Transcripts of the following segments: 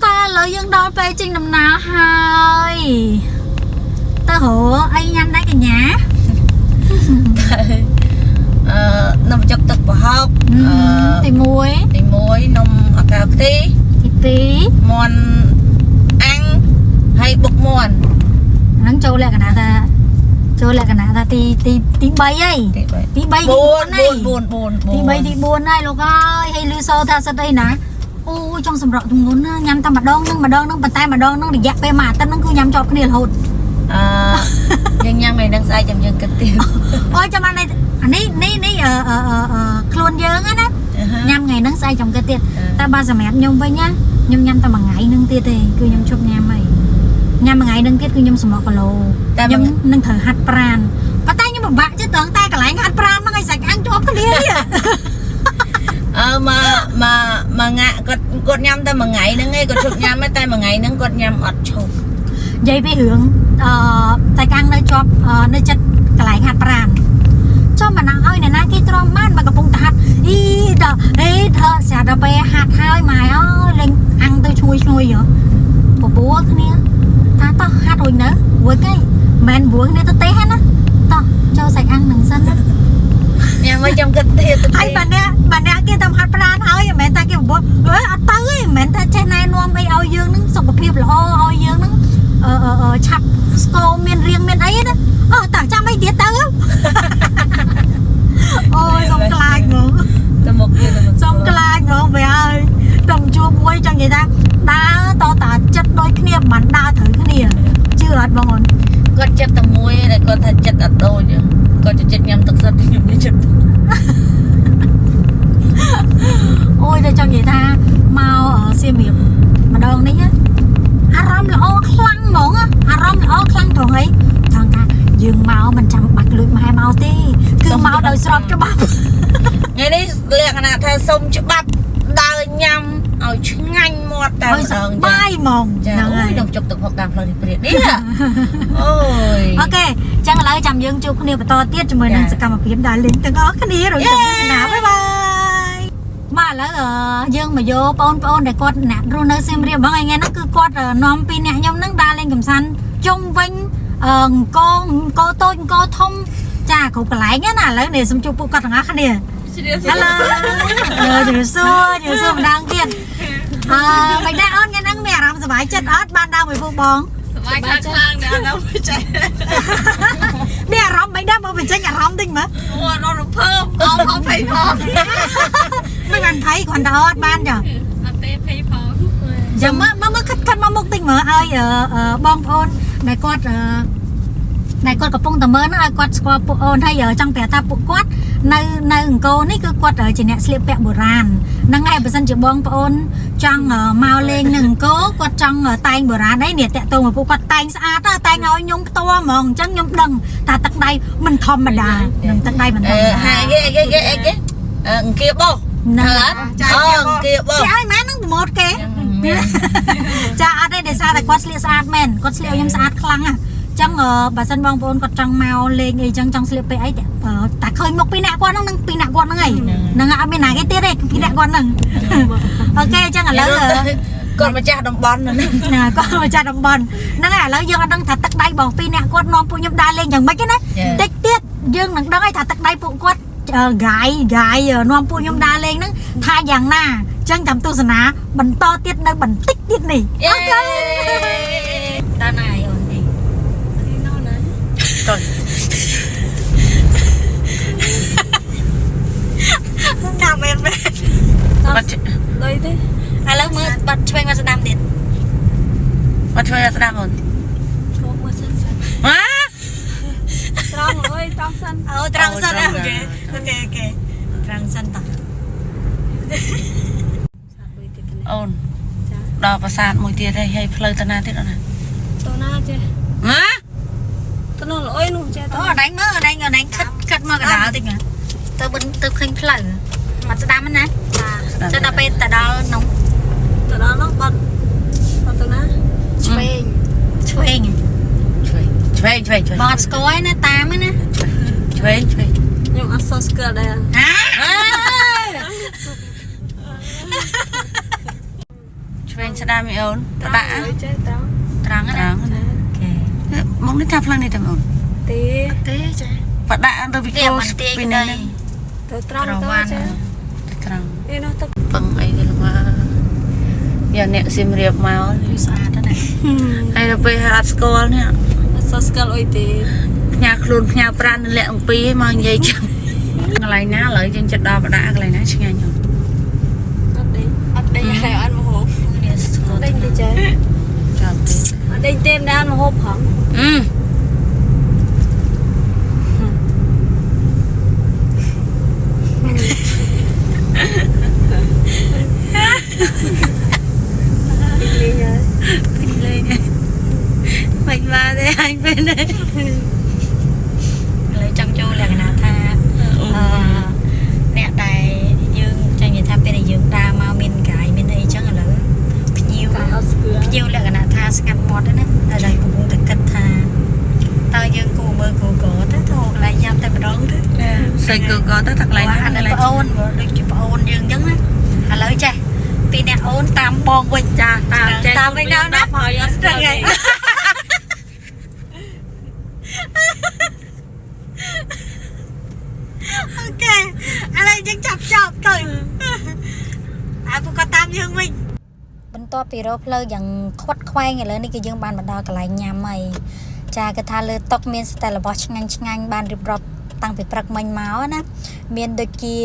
តើឥឡូវយើងដល់ពេលចេញដំណើរហើយទៅរកអីញ៉ាំដែរកញ្ញា? អឺនំបញ្ចុកទឹកប្រហុកអឺ ទី1 ទី1នំអាកៅខ្ទិះ ទី មន់អាំងហើយបុកមន់ 2ហ្នឹងចូលលក្ខណៈថាចូលលក្ខណៈថាទី3ហើយ ទី3 ទី3ទី4ហើយ 4 4 4 ទី3ទី4ហើយលោកអើយហើយលឺសូថាសិតអីណាអូយចង់សម្រក់ទម្ងន់ណាញ៉ាំតែម្ដងហ្នឹងម្ដងហ្នឹងប៉ុន្តែម្ដងហ្នឹងរយៈពេលមួយអាទិត្យហ្នឹងគឺញ៉ាំជាប់គ្នារហូត អឺយើងញ៉ាំថ្ងៃហ្នឹងស្អែកចាំយើងគិតទៀត អូយចាំអានេះអានេះនេះនេះអឺអឺអឺអឺខ្លួនយើងណាញ៉ាំថ្ងៃហ្នឹងស្អែកចាំគិតទៀតតែបើសម្រាប់ខ្ញុំវិញណាខ្ញុំញ៉ាំតែមួយថ្ងៃហ្នឹងទៀតទេគឺខ្ញុំឈប់ញ៉ាំហើយញ៉ាំមួយថ្ងៃហ្នឹងទៀតគឺខ្ញុំសម្រក់គីឡូ តែ ខ្ញុំនឹងត្រូវហាត់ប្រានប៉ុន្តែខ្ញុំពិបាកចិត្តត្រង់តែកន្លែងហាត់ប្រានហ្នឹងឲ្យសាច់អាំងជាប់គ្នានេះ អឺមកមកមកងាក់គាត់គាត់ញ៉ាំតែមួយថ្ងៃហ្នឹងឯងគាត់ឈប់ញ៉ាំតែមួយថ្ងៃហ្នឹងគាត់ញ៉ាំអត់ឈប់ និយាយពីរឿងអឺសាច់អាំងនៅជាប់នៅចិត្តកន្លែងហាត់ប្រានចំមកណាំងឲ្យអ្នកណាគេទ្រាំបានមកកំពុងតែហាត់អីដល់អេធ្វើស្រាប់ដល់ពេលហាត់ហើយម៉ែអើយលេងអាំងទៅឈ្ងុយឈ្ងុយហ៎បបួលគ្នាថាតោះហាត់រួចនៅរួចគេមិនបួលគ្នាទៅទេណាតោះចូលសាច់អាំងនឹងសិនណា ញ៉ាំមកចាំគិតទៀត ហើយបើអ្នកបើអ្នកគេតាមហាត់ប្រានហើយមិនមែនតែគេបបួលអើអត់ទៅទេមិនមែនតែចេះណែនាំអីឲ្យយើងនឹងសុខភាពល្អឲ្យយើងនឹងអឺអឺឆាប់ស្គមមានរៀងមានអីណាអូតើចាំអីទៀតទៅអូយសុំខ្លាចហ្មង ទៅមុខទៀតទៅមុខ សុំខ្លាចហ្មងវាហើយតំជួបមួយចង់និយាយថាដើរតតាចិត្តដូចគ្នាមិនដើរត្រូវគ្នាជឿអត់បងអូន គាត់ចិត្តតែមួយតែគាត់ថាចិត្តអត់ដូចគាត់ចិត្តញ៉ាំទឹកសុទ្ធខ្ញុំចិត្ត អូយតែចង់និយាយថាមកសៀមរាបម្ដងនេះអារម្មណ៍ល្អខ្លាំងហ្មងអារម្មណ៍ល្អខ្លាំងត្រង់អីត្រង់ថាយើងមកមិនចាំបាច់លួចម៉ែមកទេគឺមកដោយស្របច្បាប់ ថ្ងៃនេះលក្ខណៈថាសុំច្បាប់ដើរញ៉ាំឲ្យឆ្ងាញ់មាត់តែ ឲ្យស ម្ដង ប្បាយហ្មង ចា ហ្នឹង អូ ហើយ យនំចុកទឹកហុកតាមផ្លូវនេះព្រាតនេះអូយ OK ចឹងឥឡូវចាំយើងជួបគ្នាបន្តទៀតជាមួយនឹងសកម្មភាពដើរលេងទាំងអស់គ្នារងចាំទស្សនា bye bye មកឥឡូវយើងមកយកបងប្អូនដែលគាត់អ្នករស់នៅសៀមរាបហ្មងថ្ងៃហ្នឹងគឺគាត់នាំពីអ្នកខ្ញុំហ្នឹងដើរលេងកម្សាន្តជុំវិញអង្គអង្គតូចអង្គធំចាគ្រប់កន្លែងណាឥឡូវនេះសូមជួបពួកគាត់ទាំងអស់គ្នា Hello ជម្រាបសួរជម្រាបសួរម្ដងទៀតអឺមិនដែរអូនថ្ងៃហ្នឹងមានអារម្មណ៍សប្បាយចិត្តអត់បានដើរមួយពួកបង សប្បាយខ្លាំងខ្លាំងដែរអត់ដល់ចេះ នេះអារម្មណ៍មិនដែរមកបញ្ចេញអារម្មណ៍តិចមើល អូអត់ដល់រំភើបអមផងភ័យផង មិនបានភ័យគ្រាន់តែអត់បានចា អត់ទេភ័យផង ចាំមើលមើលមើលខិតខិតមកមុខតិចមើលឲ្យបងប្អូនដែលគាត់ដែលគាត់កំពុងតែមើលហ្នឹងឲ្យគាត់ស្គាល់ពួកអូនហើយចង់ប្រាប់ថាពួកគាត់នៅនៅអង្គរនេះគឺគាត់ជាអ្នកស្លៀកពាក់បុរាណហ្នឹងហើយបើសិនជាបងប្អូនចង់មកលេងនៅអង្គរគាត់ចង់តែងបុរាណអីនេះតាក់ទងមកពួកគាត់តែងស្អាតតែងឲ្យខ្ញុំផ្ទាល់ហ្មងអញ្ចឹងខ្ញុំដឹងថាទឹកដៃមិនធម្មតានឹងទឹកដៃមិនធ អឺ ម្មតា ហាគេគេគេគេអង្គាបោះ ហ្នឹង អូអង្គាបោះ គេឲ្យម៉ែហ្នឹងប្រម៉ូតគេចាអត់ទេដោយសារតែគាត់ស្លៀកស្អាតមែនគាត់ស្លៀកឲ្យខ្ញុំស្អាតខ្លាំងណាចឹងបើសិនបងប្អូនគាត់ចង់មកលេងអីចឹងចង់ស្លៀកពេលអីតែឃើញមុខពីរអ្នកគាត់ហ្នឹងនឹងពីរអ្នកគាត់ហ្នឹងឯងហ្នឹងអត់មានណាគេទៀតទេពីរអ្នកគាត់ហ្នឹង OK ចឹងឥឡូវ គាត់ម្ចាស់តំបន់ណា ណាគាត់ម្ចាស់តំបន់ហ្នឹងហើយឥឡូវយើងអត់ដឹងថាទឹកដៃរបស់ពីរអ្នកគាត់នាំពួកខ្ញុំដើរលេងយ៉ាងម៉េចទេណាតិចទៀតយើងនឹងដឹងហើយថាទឹកដៃពួកគាត់ហ្គាយហ្គាយនាំពួកខ្ញុំដើរលេងហ្នឹងថាយ៉ាងណាចឹងចាំទស្សនាបន្តទៀតនៅបន្តិចទៀតនេះ OK ដល់ណាអូននេះ ណូណា តោះ កាមែនមែន បាត់ លុយទេ ឥឡូវមើលបាត់ឆ្វេងមកស្ដាំទៀត បាត់ឆ្វេងស្ដាំអូន ឈប់មើលសិនសិន ហ៎ ត្រង់អើយត្រង់សិន អូត្រង់សិន OK OK OK ត្រង់សិនតោះ សាប់លុយទៀតនេះ អូន ចា ដល់ប្រាសាទមួយទៀតហើយហើយផ្លូវទៅណាទៀតអូនណា ទៅណាចេះ ហ៎ ទៅនោះលុយនោះចេះ អូអនឡាញមើលអនឡាញអនឡាញខិតខិតមកកណ្ដាលតិចទៅបិនទៅឃើញផ្លូវមកស្ដាំណា ចា ចាំដល់ពេលទៅដល់នោះ ទៅដល់នោះបាត់បាត់ទៅណាឆ្វេង ឆ្វេង ឆ្វេងឆ្វេងឆ្វេងឆ្វេង បងអត់ស្គាល់ណាតាមណា ឆ្វេងឆ្វេង ខ្ញុំអត់សូវស្គាល់ដែរ ហា ស្ដាំអីអូនផ្ដាក់ ចេះត្រង់ ត្រង់ណា ត្រង់ អូខេ មកនេះថាផ្លូវនេះតែអូន ទេទេចា ផ្ដាក់ទៅពី ទៀ គោ បបន្ទាយ ពី ក្តី នេះ ទៅត្រង់ទៅចា ត្រង់ អេនោះទឹក ពឹងអីទៅមកយកអ្នកសៀមរាបមក វាស្អាតណាស់ ហើយដល់ពេលអត់ស្គាល់នេះ អត់សូវស្គាល់អុយទេ ផ្ញើខ្លួនផ្ញើប្រានលាក់អំពីមកនិយាយចឹងកន្លែងណាឥឡូវយើងចិត្តដល់ផ្ដាក់កន្លែងណាឆ្ងាញ់អូន អត់ដេញអត់ដេញហើយអត់មកហូប នេះស្គាល់ ដេញទេចា ចាំទេ អត់ដេញទេមិនដែរមកហូបផង អឺ លេងហើយ ពេញលេងមិនមកទេអញពេលនេះ ឥឡូវចង់ចូលលក្ខណៈថាអឺអ្នកដែលយើងចង់និយាយថាពេលដែលយើងដើរមកមានកាយមានអីចឹងឥឡូវភ្ញៀវ តែអត់ស្គាល់ ភ្ញៀវលក្ខណៈថាស្ងាត់មាត់ហ្នឹងណាឥឡូវកំពុងតែគិតថាតើយើងគួរមើល Google ទៅទៅកន្លែងញ៉ាំតែម្ដងទៅ សេកកទៅតែកន្លែងណា អា កន្លែង នេះប្អូនបើដូចជាប្អូនយើងអញ្ចឹងណាឥឡូវចេះពីអ្នកអូនតាមបងវិញ ចាតាមចេះ តាមវិញដល់ណា ហើយអត់ស្គា ហ្នឹង ល់ ហើយអូខេឥឡូវយើងចាប់ចប់ទៅអាពួកគាត់តាមយើងវិញបន្ទាប់ពីរកផ្លូវយ៉ាងខ្វាត់ខ្វែងឥឡូវនេះគឺយើងបានមកដល់កន្លែងញ៉ាំហើយចាគឺថាលើតុមានស្ទែរបស់ឆ្ងាញ់ឆ្ងាញ់បានរៀបរាប់តាំងពីព្រឹកមិញមកណាមានដូចជា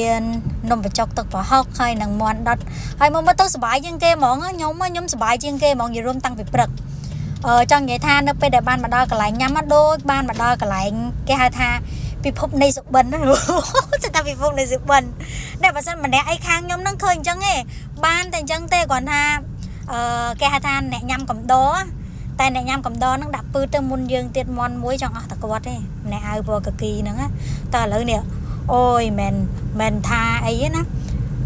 នំបញ្ចុកទឹកប្រហុកហើយនិងមាន់ដុតហើយមកមើលទៅសប្បាយជាងគេហ្មងខ្ញុំសប្បាយជាងគេហ្មងនិយាយរួមតាំងពីព្រឹកអឺចង់និយាយថានៅពេលដែលបានមកដល់កន្លែងញ៉ាំមកដូចបានមកដល់កន្លែងគេហៅថាពិភពនៃសុបិនណា ស្ទើរពិភពនៃសុបិននេះបើសិនម្នាក់អីខាងខ្ញុំហ្នឹងឃើញអញ្ចឹងឯងបានតែអញ្ចឹងទេគ្រាន់ថា អឺគេហៅថាអ្នកញ៉ាំកំដរតែអ្នកញ៉ាំកំដរហ្នឹងដាក់ពឺទៅមុនយើងទៀតមន់មួយចង់អស់តគាត់ទេម្នាក់អាវពណ៌កាគីហ្នឹងណាតែឥឡូវនេះអូយមិនមិនថាអីទេណា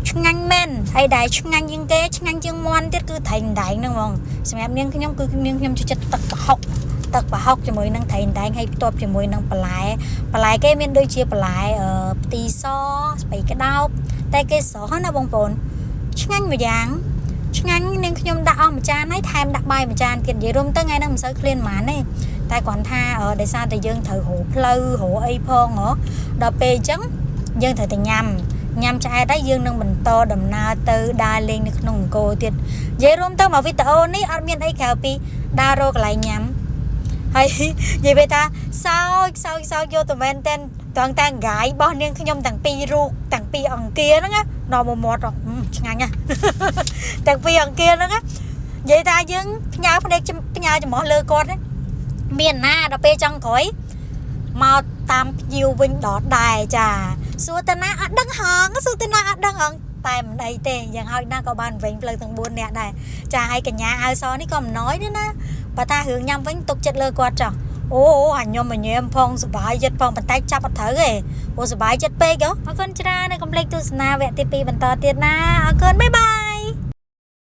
ឆ្ងាញ់មែនហើយដែលឆ្ងាញ់ជាងគេឆ្ងាញ់ជាងមន់ទៀតគឺត្រីអណ្ដែងហ្នឹងហ្មងសម្រាប់នាងខ្ញុំគឺនាងខ្ញុំចូលចិត្តទឹកប្រហុកទឹកប្រហុកជាមួយនឹងត្រីអណ្ដែងហើយផ្ទាប់ជាមួយនឹងបន្លែបន្លែគេមានដូចជាបន្លែអឺផ្ទីសស្ពៃក្តោបតែគេស្រស់ណាបងប្អូនឆ្ងាញ់មួយយ៉ាង ឆ្ងាញ់នាងខ្ញុំដាក់អស់មួយចានហើយថែមដាក់បាយមួយចានទៀតនិយាយរួមទៅថ្ងៃហ្នឹងមិនសូវឃ្លានប៉ុន្មានទេតែគ្រាន់ថាដោយសារតែយើងត្រូវរកផ្លូវរកអីផងហ៎ដល់ពេលអញ្ចឹងយើងត្រូវតែញ៉ាំញ៉ាំឆ្អែតហើយយើងនឹងបន្តដំណើរទៅដើរលេងនៅក្នុងអង្គរទៀតនិយាយរួមទៅមកវីដេអូនេះអត់មានអីក្រៅពីដើររកកន្លែងញ៉ាំហើយ និយាយពេលថាសោចសោចសោចយកទៅមែនតែនត្រង់តែកាយរបស់នាងខ្ញុំទាំងពីររូបទាំងពីរអង្គាហ្នឹងណានាំមកមាត់ហ៎ឆ្ងាញ់ណាស់ ទាំងពីរអង្គាហ្នឹងណានិយាយថាយើងផ្ញើភ្នែកផ្ញើច្រមុះលើគាត់ណាមានណាដល់ពេលចង់ក្រោយមកតាមភ្ញៀវវិញដដែលចាសួរតាណាអត់ដឹងហងសួរតាណាអត់ដឹងហងតែមិនអីទេយ៉ាងហោចណាស់ក៏បានវិញផ្លូវទាំង4នាក់ដែរចាហើយកញ្ញាអាវសនេះក៏មិនណយដែរណាបើថារឿងញ៉ាំវិញទុកចិត្តលើគាត់ចោះអូអាខ្ញុំញញែមផងសប្បាយចិត្តផងប៉ុន្តែចាប់អត់ត្រូវទេអូសប្បាយចិត្តពេកហ៎អរគុណច្រើននៅកុំភ្លេចទស្សនាវគ្គទី2បន្តទៀតណាអរគុណបាយបាយ។